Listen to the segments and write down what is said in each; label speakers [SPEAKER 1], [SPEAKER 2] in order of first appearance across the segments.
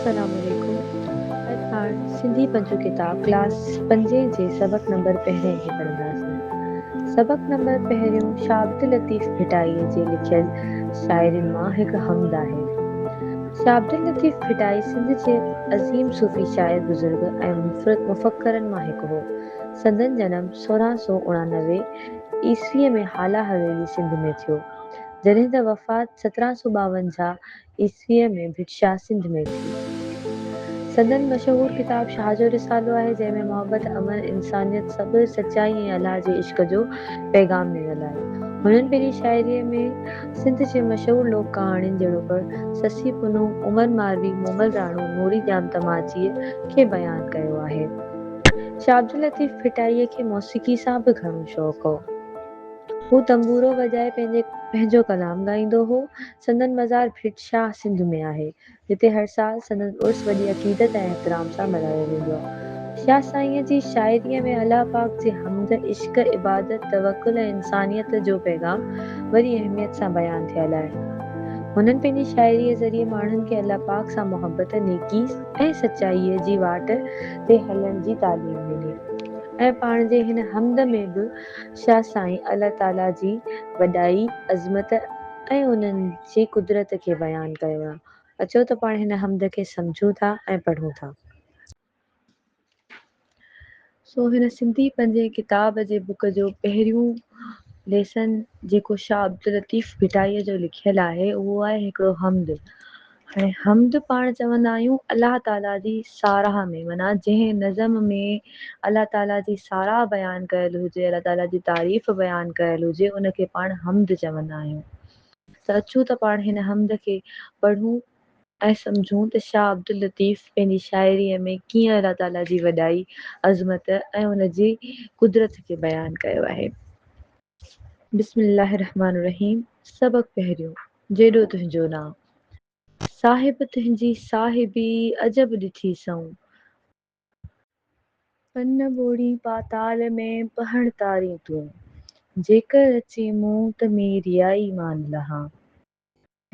[SPEAKER 1] السلام عليڪم اڄ پاڻ سنڌي پنجون ڪتاب ڪلاس پنجين جي سبق نمبر پهرين کي پڙهنداسين. سبق نمبر پهريون شاهه عبداللطيف ڀٽائيء جي لکيل شاعرين مان هڪ حمد آهي. شاهه عبداللطيف ڀٽائي سنڌ جي عظيم صوفي شاعر بزرگ ۽ مفڪرن مان هڪ هو. سندن جنم 1689 عيسويء ۾ هالا حويلي سنڌ ۾ ٿيو. جڏهن ته وفات 1752 عيسويء ۾ ڀٽ شاهه سنڌ ۾ ٿي. سندن مشهور ڪتاب شاهه جو رسالو آهي، جنهن ۾ محبت، امن، انسانيت، صبر، سچائي ۽ الله جي عشق جو پيغام ڏنل آهي. هنن پنهنجي شاعريء ۾ سنڌ جي مشهور لوڪ ڪهاڻين جهڙوڪ سسي پنهون، عمر ماروي، مومل راڻو، نوري ڄام تماچيء کي بيان ڪيو آهي. شاهه عبداللطيف ڀٽائيء کي موسيقي سان به گهڻو شوق هو. هو تنبورو وڄائي پنهنجي پنهنجو ڪلام ڳائيندو هو. سندن مزار ڀٽ شاهه سنڌ ۾ آهي، جتي هر سال سندن عرس وڏي عقيدت ۽ احترام سان ملهايو ويندو آهي. شاهه سائينء جي شاعريء ۾ الله پاڪ جي حمد، عشق، عبادت، توڪل ۽ انسانيت جو پيغام وڏي اهميت سان بيان ٿيل آهي. هنن پنهنجي شاعريء ذريعي ماڻهن کي الله پاڪ سان محبت، نيڪي ۽ سچائيء جي واٽ تي هلڻ جي تعليم ڏني ۽ پاڻ جي هن حمد ۾ به شاهه سائين الله تعاليٰ جي وڏائي، عظمت ۽ انهن جي قدرت کي بيان ڪيو آهي. اچو ته پاڻ هن حمد کي سمجهون ٿا ۽ پڙهون ٿا. سو هن سنڌي پنجين ڪتاب جي بڪ جو پهريون ليسن جيڪو شاهه عبداللطيف ڀٽائيء جو لکيل آهي اهو آهي هڪڙو حمد. هاڻي حمد پاڻ چوندا آهيون الله تعاليٰ جي ساراهه ۾ معنيٰ جنهن نظم ۾ الله تعاليٰ جي ساراهه بيان ڪيل هجي الله تعاليٰ جي تعريف بيان ڪيل هجي ان کي پاڻ حمد چوندا آهيون ته اچو ته پاڻ هن حمد کي پڙهون ۽ سمجهون ته شاهه عبداللطيف پنهنجي شاعريء ۾ ڪيئن الله تعاليٰ جي وڏائي، عظمت ۽ ان جي قدرت کي بيان ڪيو آهي. بسم الله الرحمٰن الرحيم سبق پهريون، جيڏو تنهنجو نانء. صاحب تنهنجي صاحبي عجب ڏٺي سئون. پن ٻوڙين پاتال ۾ پهڻ تارين تون. جيڪر اچين مون ته ميريائي مان لهان.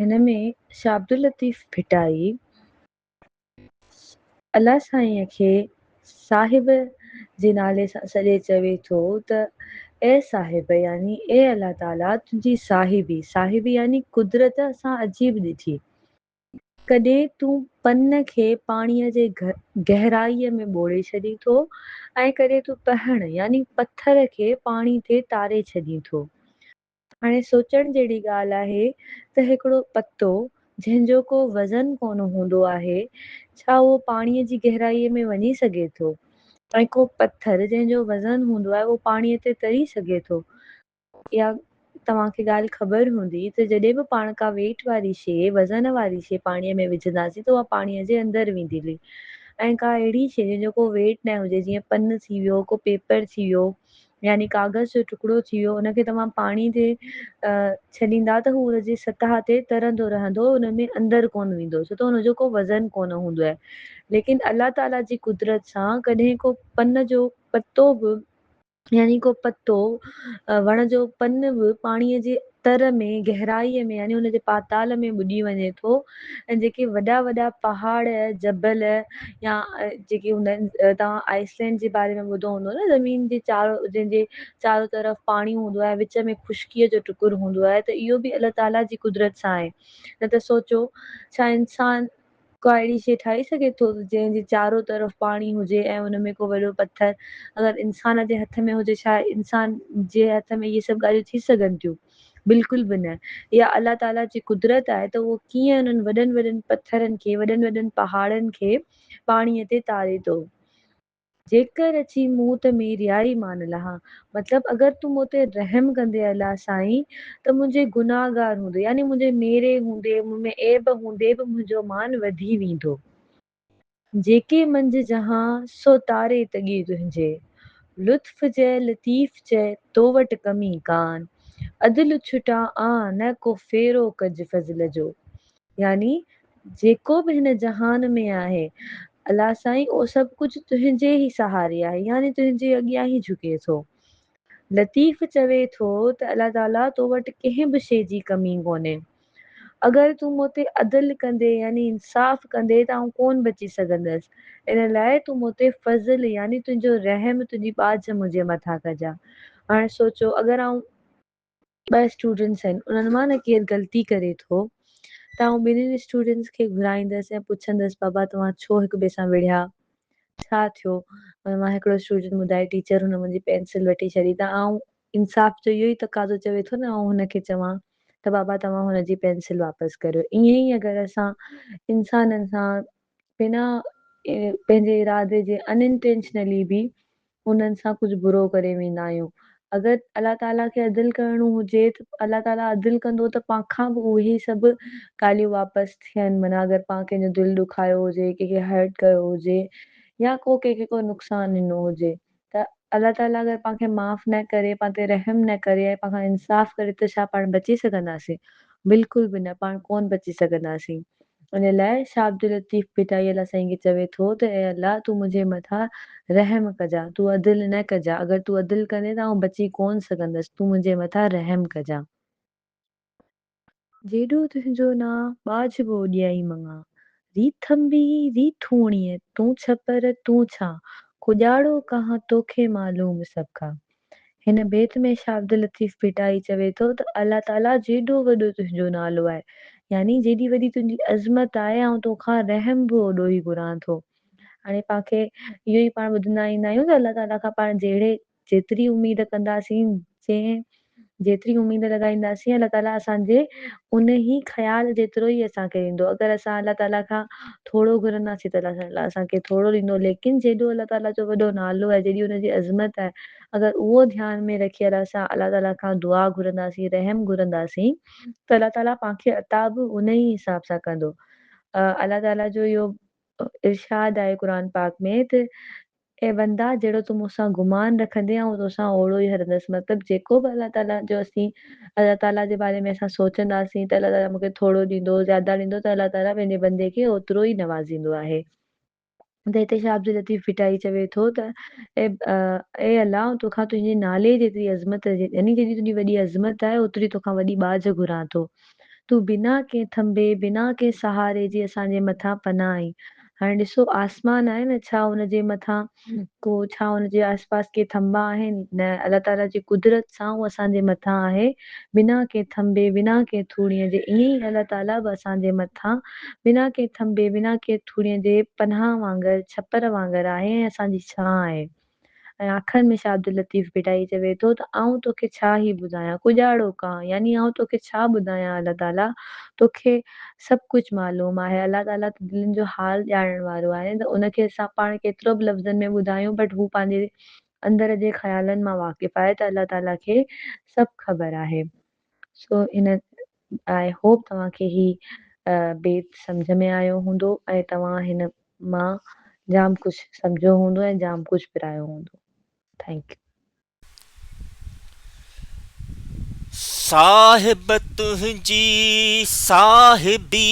[SPEAKER 1] هن ۾ شاهه عبداللطيف ڀٽائي الله سائينء کي صاحب جي نالي سان سڏي چوي ٿو ته اي صاحب يعني اي الله تعاليٰ تنهنجي صاحبي، صاحبي يعني قدرت اسان عجيب ڏٺي. ڪڏهن تون پن کي پاڻيء جي گهرائيء ۾ ٻوڙي ڇڏين ٿو ۽ ڪڏهن تون پهڻ يعني پٿر کي پاڻي تي تاري ڇڏين ٿو. هاڻي سوچڻ جهڙي ڳالهه آهي ته هڪڙو پتو جنهن جو ڪو وزن ڪونه هوندو آهي، ڇا اهو پاڻيء جي گهرائيء ۾ وڃي سگهي ٿو؟ ۽ ڪو پٿر جنهن جو وزن هوندو آهي اهو پاڻيء تي تري سگهي ٿو؟ اها توهان کي ڳالهه خبر هوندي ته جڏهن به پاڻ ڪا ويٽ واري شيء، وزن واري شيء پاڻيء ۾ وجهنداسين ته اها پاڻيء جي اندر ويندي هلي ۽ ڪا اهڙي شيء جنهن جو ڪو ويٽ نه هجي جيئن پن ٿي ويو، ڪو پيپر ٿي ويو، يعني ڪاغذ جو ٽڪڙو ٿي ويو ان کي توهان پاڻي تي ڇڏيندا ته هو ان جي سطح تي ترندو رهندو ان ۾ اندر ڪونه ويندو ڇو ته ان جو ڪو وزن ڪونه هوندو آهي ليڪن الله تعاليٰ جي قدرت سان ڪڏهن ڪو پن جو پتو به يعني ڪو پتو وڻ جو پن به پاڻيء جي تر ۾ گهرائيء ۾ يعني ان جي پاتال ۾ ٻڏي وڃي ٿو ۽ جيڪي وڏا وڏا پهاڙ، جبل يا جيڪي هوندا آهن توهان آئس لينڊ جي باري ۾ ٻڌو هوندو نه زمين جي چارو جنهن جي چارو طرف پاڻي هوندو آهي وچ ۾ خشڪيء جو ٽڪر هوندو آهي ته اهو به الله تعاليٰ جي قدرت سان آهي نه ته سوچو ڇا انسان ڪا اهڙي شيء ٺاهي سگهي ٿو جنهن جي چارو طرف پاڻي هجي ۽ ان ۾ ڪو وڏو پٿر اگر انسان جي هٿ ۾ هجي ڇا انسان جي هٿ ۾ اهي سڀ ڳالهيون ٿي سگهن ٿيون بلڪل به نه اها الله تعاليٰ جي قدرت آهي ته اهو ڪيئن انهن وڏن وڏن پٿرن کي وڏن وڏن پهاڙن کي پاڻيء تي تاري ٿو. جيڪر اچي مون ته ميريائي مان لهان. مطلب اگر تون مون تي رحم ڪندين الله سائين ته منهنجي گناهگار هوندي يعني منهنجي ميري هوندي مون ۾ عيب هوندي به منهنجو مان وڌي ويندو. جيڪي منجهه جهان سو تاري تڳي تنهنجي. لطف چئه لطيف چئه تو وٽ ڪمي ڪان. عدل ڇٽان آن نه ڪو ڦيرو ڪج فضل جو. يعني جيڪو به هن جهان ۾ آهي الله سائين اهو سڀ ڪجهه تنهنجي ئي سهاري آهي يعني تنهنجي اڳيان ئي جهڪي ٿو. لطيف چوي ٿو ته الله تعاليٰ تو وٽ ڪنهن به شيء جي ڪمي ڪونهي. اگر تون مون تي عدل ڪندي يعني انصاف ڪندي ته آئون ڪونه بچي سگهندس. ان لاء تون مون تي فضل يعني تنهنجو رحم، تنهنجي ٻاجهه منهنجي مٿان ڪجان. هاڻي سوچو اگر آئون ٻه اسٽوڊنٽس آهن انهن مان نه ڪير غلطي ڪري ٿو ته آئون ٻنهين اسٽوڊنٽس کي گهرائيندس ۽ پڇندس بابا توهان ڇو هڪ ٻئي سان وڙهيا؟ ڇا ٿيو؟ ان مان هڪڙو اسٽوڊنٽ ٻڌائي ٽيچر هن منهنجي پينسل وٺي ڇڏي ته آئون انصاف جو اهو ئي تقاضو چوي ٿو نه آئون هن کي چوان ته بابا توهان هن جي پينسل واپس ڪريو. ائين ئي اگر اسان انسانن سان بنا پنهنجي ارادي جي انٽينشنلي به انهن سان ڪجهه برو ڪري ويندا آهيون. اگر الله تعاليٰ کي عدل ڪرڻو هجي ته الله تعاليٰ عدل ڪندو ته پان کان به اهي ئي سڀ ڳالهيون واپس ٿين معنيٰ اگر پان ڪنهن جو دل ڏکايو هجي، ڪنهن کي هرٽ ڪيو هجي يا ڪو ڪنهن کي ڪو نقصان ڏنو هجي ته الله تعاليٰ اگر پان کي معاف نه ڪري، پان تي رحم نه ڪري ۽ پان کان انصاف ڪري ته ڇا پاڻ بچي سگهنداسين؟ بلڪل به نه، پاڻ ڪونه بچي سگهنداسين. ان لاء شاهه عبداللطيف ڀٽائي الله سائين کي چوي ٿو ته اي الله تون منهنجي مٿان رحم ڪجان، تون عدل نه ڪجان، اگر تون عدل ڪندين ته آئون بچي ڪونه سگهندس، تون منهنجي مٿان رحم ڪجان. جيڏو تنهنجو نانء ٻاجهه به اوڏيائين مڱان، ري ٿنڀي ري ٿوڻيء، تون ڇپر تون ڇانء، ڪڄاڙو ڪهان توکي معلوم سڀ کان. هن بيت ۾ شاهه عبداللطيف ڀٽائي چوي ٿو ته الله تعاليٰ جيڏو وڏو تنهنجو نالو آهي يعني جيڏي وڏي تنهنجي عظمت آهي آئون توکان رحم به اوڏو ئي گهران ٿو. هاڻي پاڻ کي اهو ئي پاڻ ٻڌندا ايندا آهيون ته الله تعاليٰ کان پاڻ جهڙي جيتري اميد ڪنداسين جنهن جيتري اميد لڳائينداسين الله تعاليٰ اسان جي ان ئي خيال جيترو ئي اسان کي ڏيندو. اگر اسان الله تعاليٰ کان ٿورو گهرنداسين ته الله تعاليٰ اسان کي ٿورو ڏيندو ليڪن جيڏو الله تعاليٰ جو وڏو نالو آهي جيڏي ان جي عظمت آهي اگر اهو ڌيان ۾ رکي الله اسان الله تعاليٰ کان دعا گهرنداسين رحم گهرنداسين ته الله تعاليٰ پاڻ کي عطا به ان ئي حساب سان ڪندو. الله تعاليٰ جو اهو ارشاد آهي قرآن پاڪ ۾ ته اي بندا! جهڙو تون مون سان گمان رکندين آئون توسان اوهڙو ئي هلندس. مطلب جيڪو به الله تعاليٰ جو اسين الله تعاليٰ جي باري ۾ اسان سوچنداسين ته الله تعاليٰ مون کي ٿورو ڏيندو، زياده ڏيندو ته الله تعاليٰ پنهنجي بندي کي اوترو ئي نوازيندو آهي. ته هتي شاهه عبداللطيف ڀٽائي چوي ٿو ته اي اي الله! آئون توکان تنهنجي نالي جيتري عظمت يعني جيتري تنهنجي وڏي عظمت آهي اوتري توکان وڏي ٻاجهه گهران ٿو. تون بنا ڪنهن ٿنڀي، بنا ڪنهن سهاري جي اسان جي مٿان پناهه آهين. هاڻي ڏسو آسمان آهي نه، ڇا ان جي مٿان ڪو، ڇا ان جي آس پاس ڪي ٿنڀا آهن؟ نه، الله تعاليٰ جي قدرت سان هو اسان جي مٿان آهي، بنا ڪنهن ٿنڀي، بنا ڪنهن ٿوڻيء جي. ائين ئي الله تعاليٰ به اسان جي مٿان بنا ڪنهن ٿنڀي، بنا ڪنهن ٿوڻيء جي پناهه وانگر، ڇپر وانگر آهي ۽ اسان جي ڇانء آهي. ۽ آخر ۾ شاهه عبداللطيف ڀٽائي چوي ٿو ته آئون توکي ڇا هي ٻڌايان، ڪڄاڙو ڪان، يعني آئون توکي ڇا ٻڌايان الله تعاليٰ توکي سڀ ڪجهه معلوم آهي، الله تعاليٰ ته دلين جو حال ڄاڻڻ وارو آهي ته ان کي اسان پاڻ ڪيترو به لفظن ۾ ٻڌايون بٽ هو پنهنجي اندر جي خيالن مان واقف آهي ته الله تعاليٰ کي سڀ خبر آهي. سو ان I hope توهان کي هي بيت سمجهه ۾ آيو هوندو ۽ توهان هن مان جام ڪجهه سمجهيو هوندو ۽ جام ڪجهه پرايو هوندو. Thank you.
[SPEAKER 2] صاحب تنهنجي صاحبي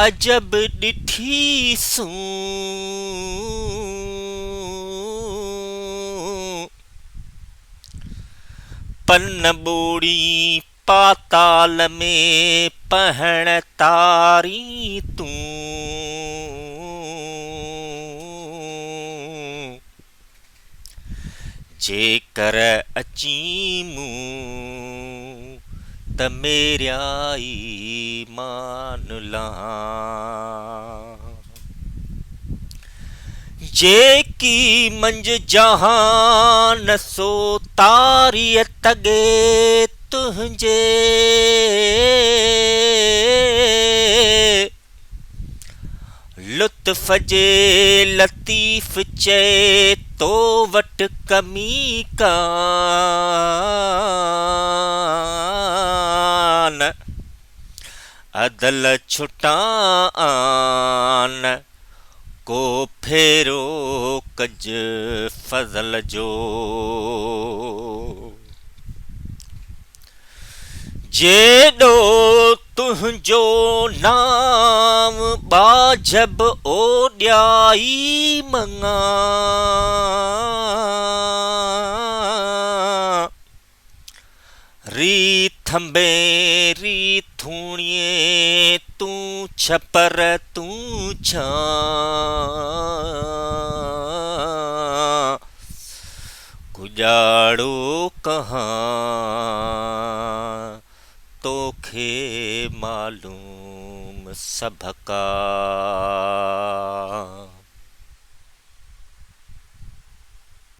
[SPEAKER 2] عجب ڏٺي سون. پن ٻوڙي پاتال ۾ پهڻ تارين تون. جيڪر اچين مون ته ميريائي مان لهان. جيڪي منجهه جهان سو تاريء تڳي تنهنجي. لطف جي لطيف چئي تو وٽ ڪمي ڪانه. عدل ڇٽان آن، ڪو ڦيرو ڪج فضل جو. جيڏو تنهنجو نانء ٻاجهه به اوڏيائي مڱان. ري ٿنڀي ري ٿوڻيء تون ڇپر تون ڇانء، ڪڄاڙو ڪهان توکي معلوم سڀڪا.